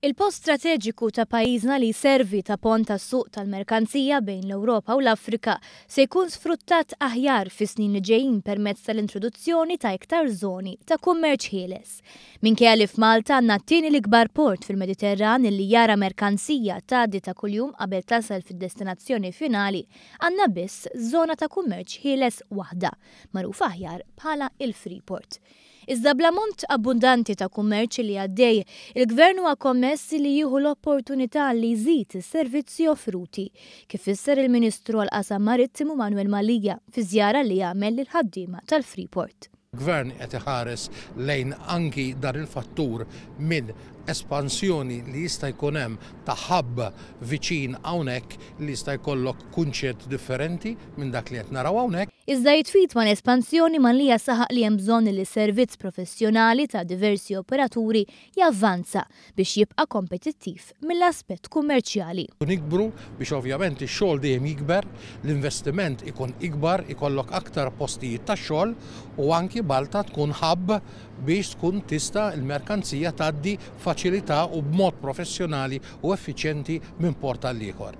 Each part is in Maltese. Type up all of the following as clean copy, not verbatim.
Il-post strateġiku ta' pajjiżna li jservi ta' pont għas-suq tal-merkanzija bejn l-Ewropa u l-Afrika se jkun sfruttat aħjar fis-snin li ġejjin permezz tal-introduzzjoni ta' iktar żoni ta' kummerċ ħieles. Minkejja li f'Malta għandna t-tieni l-ikbar port fil-Mediterran li jara merkanzija tgħaddi ta' kuljum qabel tasal fid-destinazzjoni finali, għandna biss żona ta' kummerċ ħieles waħda, magħrufa aħjar bħala il-Freeport. Iżda bl-ammont abbundanti ta' kummerċ li għaddej, il-Gvern huwa kommess li jieħu l-opportunità li jżid is-servizzi offruti, kif fisser il-Ministru għall-Qasam Marittimu Manuel Mallia fi żjara li għamel lill-ħaddiema tal-Freeport. Gvern qed iħares lejn anki dan il-fattur minn espansjoni li jista' jkun hemm ta' hub viċin hawnhekk li jista' jkollok kunċett differenti minn dak li qed naraw hawnhekk. Iżda jitfit mal-espansjoni, Mallia saħaq li hemm bżonn li s-servizz professjonali ta' diversi operaturi javvanza biex jibqa' kompetittiv mill-aspett kummerċjali. Nikbru biex ovvjament ix-xogħol dejjem jikber, l-investiment ikun ikbar, ikollok aktar postijiet ta' xogħol u anki Malta tkun hub biex tkun tista' l-merkanzija tgħaddi b'faċilità u b'mod professjonali u effiċjenti minn port għal ieħor.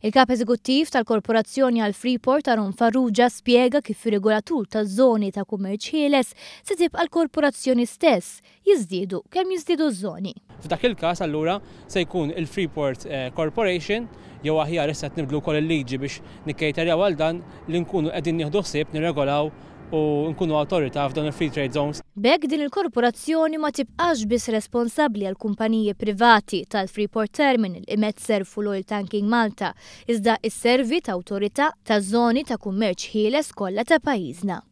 Il-Kap Eżekuttiv tal-Korporazzjoni għall-Freeport Aaron Farrugia spjega kif ir-regolatur taż-żoni ta' kummerċ ħieles se tibqa' l-korporazzjoni stess, jiżdiedu kemm jiżdiedu ż-żoni. F'dak il-każ allura se jkun il-Freeport Corporation, jew aħjar issa qed nibdlu wkoll il-liġi biex nikkejterjaw għal dan, li nkunu qegħdin nieħdu ħsieb nirregolaw u nkunu awtorità f'dawn il-free trade zones. B'hekk din il-korporazzjoni ma tibqax biss responsabbli għall-kumpaniji privati tal-Freeport Terminal, Imetserv u l-Oil Tanking Malta, iżda isservi ta' awtorità taż-żoni ta' kummerċ ħieles kollha ta' pajjiżna.